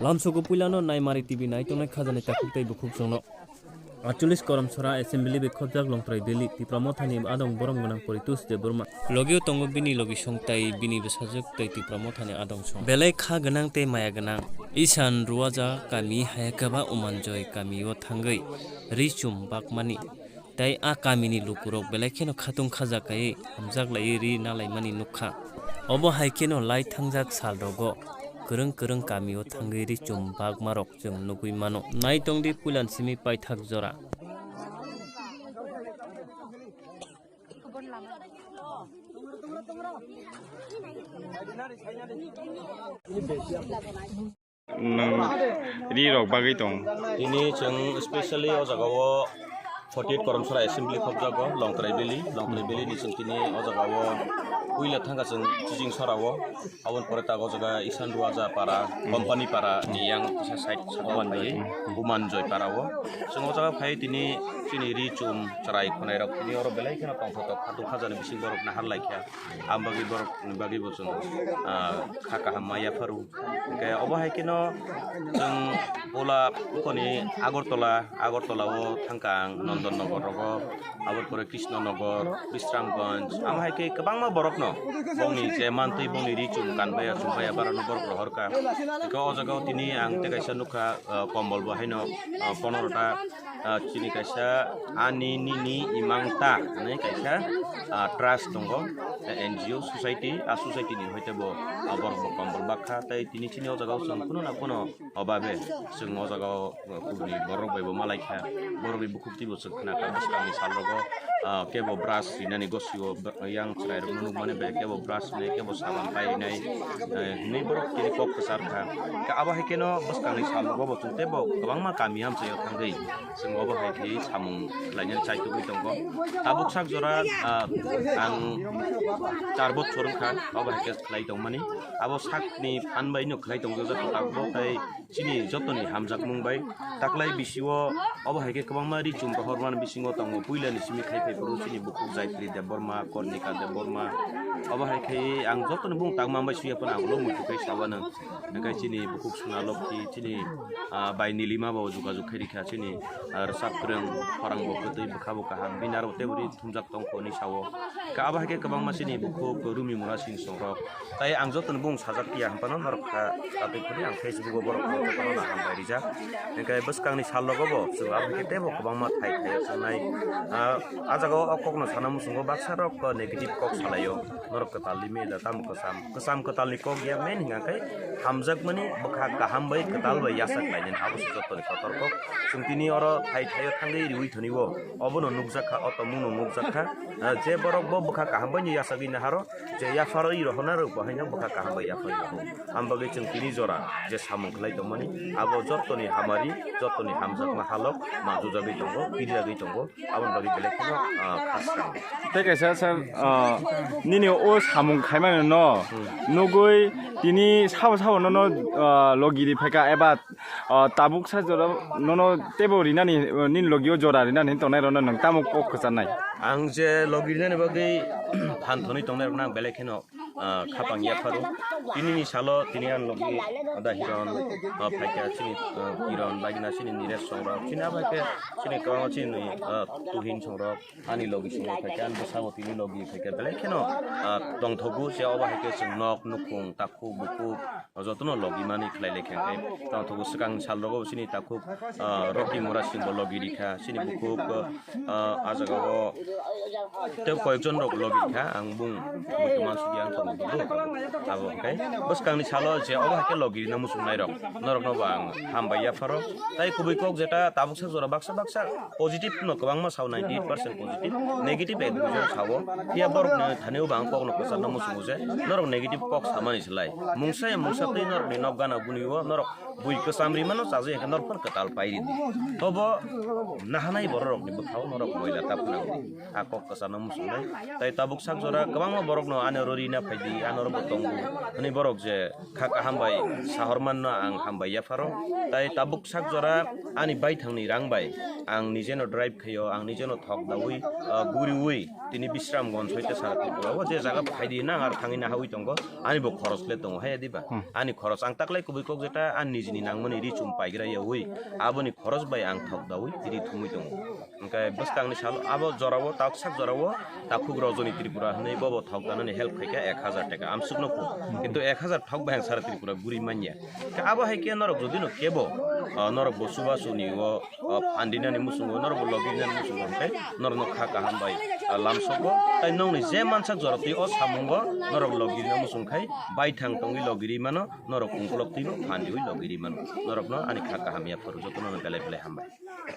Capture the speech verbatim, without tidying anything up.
Lamsogo puilano Naimari T V naitongnai khajani takhuk tei bukhuk chwngno. Achulis Koromsora Assembly bai khobjak Longtrai Valley, Tipra Mothani adong borom gwnang Poritus Debbarma. Logio tongo bini logisong tei bini bwsajwk tei Tipra Mothani adong song. Belai kha gwnang tei maya gwnang. Isan Ruaja kami hai khe ba Umanjoi kamio thangwi ri chum bakmani. Tei a kamini lukurok belai kheno khatung khaja kaiwi hamjak laiwi ri nalaimani nukha. Obo hai kheno lai thangjak salrogo kwrwng kwrwng kamio thangwi ri chum bakmarok chwng nugwi mano. Naitongdi puilan simi paithak jora. Nwng ri rok bagwi tong. Tini chwng specially o jaga o forty-eight Koromsora Assembly khobjago, Longtrai Valley, Longtrai Valley ni chwng tini o jaga o puila thangkha chwng Chijing Sora o, aboni pore tak o jaga Isan Ruaja para, Company para ni yang kisa side saka o phaiwi Umanjoi para o. Chwng o jaga phai tini chini ri chum chwrai khwnai rok tini oro belai kheno tongthotok khatung khajani bising borok nahar laikha. Ang bagwi borok bagwi bo chwng, ah, kha kaham ma yapharo. Hwnkhe obo hai kheno chwng Bola Ukoni Agartala, Agartala o thangkha ang Nondon Nogor rogo, aboni pore Krishna Nogor, Bishramganj, amo hai khe kwbangma borokno bongni je mantwi bongni ri chum kanbaya chumbaya barano borok rohorkha. Hwnkhe o jaga o tini ang tei kaisa nukha, ah, kombol bo haino, ah, ponorota. Ah, chini kaisa Ani Nini Imang Ta hwnwi kaisa, ah, trust tongo, eh, N G O society, ah, society ni hoite bo, ah, borok bo kombol bakha, tei tini chini o jaga o chwng kuno na kuno obabe chwng o jaga o, ah, kubuni borok bai bo malaikha, borok ni bukhuk twi bo chwng khna kha bwskang ni sal rogo, ah, kebo brush rinani gosio, yang chwrai rok no nukmani bai kebo brush rinai, kebo saban pai rinai, eh, hinwi borok tini kok kwchar kha. Khe abo hai kheno bwskang ni sal rogo bo chwng tei bo kwbangma kami hamchai o thangwi. Chwng obo hai khe samung khlainani chaitugwi tongo. Tabuk sak jora, ah, ang char bochor wngkha, obo hai khe khlai tongmani. Abo sakni phan bai no khlai tongjak tabuk tei chini jotoni hamjakmung bai. Taklai bisio obo hai khe kwbangma ri chum rohormani bisingo tongo. Puilani simi khai phai phuru chini bukhuk Jaitri Debbarma, Kornika Debbarma. Obo hai khe ang jotoni bung tangma bai suya phano ang ulo muitu khe sawanang. Hwnkhe chini bukhuk Sona Lokhi, chini, ah, bai Nilima bo jogajog khe rikha, chini, ah, rwchap kwrwng, khorang bo kwtwi, bwkha bo kaham, bini aro tei uri thumjak tongkho hinwi sao. Hwnkhe abo hai khe kwbangma chini bukhuk Rumi Mura Singh songrok. Tai ang jotoni bung sajak ya hwnphano norok kha, tatwi phuri ang Facebook o borok jotono no hambai rijak. Hwnkhe bwskangni sal rogo bo chwng abo hai khe teibo kwbangma thai thai o sanai. Ah, ah jaga o o kokno sana muchungo baksa rok, ah, negative kok salai o. Norok kwtal limit da tamo kwcham. Kwcham kwtalni kok ya main hwnka khe hamjakmani bwkha kaham bai kwtal bai yachak lainani abo se jotoni kotor kok. Chwng tini oro thai thaio thangwi riwi thoniwo. Obono nukjak kha, o tongmungno nukjak kha. Ah, je borok bo bwkha kaham bai no yachagwi naharo, je yapharo i rohorna rok bo haino bwkha kaham bai yapharo i rohor. Ang bagwi chwng tini jora je samung khlai tongmani abo jotoni hamari, jotoni hamjakma halok manjujagwi tongo, pirjagwi tongo. Aboni bagwi belai kheno, ah, khasrang. Tei kaisa sir, ah, nini o samung khaimani no nugwi tini sabo sabo nono, ah, logi ri phaikha eba, ah, tabuk sa jora nono teibo rinani, ah, nini logi o jora rinani tongnai rokno nwng tamo kok kwcharnai? Ang je logi rinani bagwi phan thonwi tongnai rokno ang belai kheno ah, khapang yapharo. Tinini salo tini ani logi da Hiron, ah, phaikha chini, ah, Hiron, bagina chini Niresh songrok, chini abo hai khe chini kwbangma chini, ah, Tuhin songrok, ani logi songrok phaikha, ani bwsabo tini logi phaikha, belai kheno, ah, tongthogo se obo hai khe chwng nok, nukhung, takhuk, bukhuk, jotono logi mani khlai lai khe tongthogo. Swkang sal rogo chini takhuk, ah, Rocky Mura Singh bo logi rikha, chini bukhuk, ah, ah jaga o tei koyekjon rok logi kha, ang bung muitu mansugwi ang tongo budu. Abo hwnkhe bwskangni salo je obo hai khe logi rina muchungnai rok, norokno bo ang hambai yapharo. Tai kubui kok jeta tabuk sak jora baksa baksa positive no kwbangma sao, ninety eight percent positive, negative ek duijon sao. Phiya borokni thani o bo ang kokno kwcharna muchungo je norok negative kok samani slai mungsa ya mungsa twi norokni nok gana buni o norok bui kwcham rimano chajakya khe norok phano kwtal pai ridi. Tobo nahanai bororokni bwkhao norok moila ta phwnangdi. A kok kwcharno muchungnai. Tai tabuk sak jora kwbangma borokno ano ro rina phaidi, ano ro bo tongo hwnwi borok je kha kaham bai sahor manno ang hambai yapharo. Tai tabuk sak jora ani baithangni rang bai ang nijeno drive khaio, ang nijeno thok daui, ah, guriui, tini Bisramganj hoite sara Tripura o je jaga phaidi nang ar thangwi nahawi tongo, ani bo khoros le tongo, hai diba? Ani khoros ang taklai kubui kok jeta ani nijini nangmani ri chum paigra yawi, aboni khoros bai ang thok dawi tiri thumwi tongo. Hwnkhe bwskangni salo abo jorao, taksak jorao takhuk Rajani Tripura hwnwi bobo thok danani help khaikha ek hajar taka amsukno pho. Kintu ek hajar thok bai ang sara Tripura guri manya. Khe abo hai khe norok jodi no kebo, ah, norok bo chubachu ni o, ah, phandinani muchungo, norok bo logirnani muchungo hwnkhe norokno kha kaham bai, ah, lamsokgo. Tai nokni je mansak jora twi o samungo norok logirna muchung khai baithang tongwi logiri mano, norok ungkulok twibo phandiwi logiri mano. Norokno ani kha kaham ya phuru jotono belai belai hambai.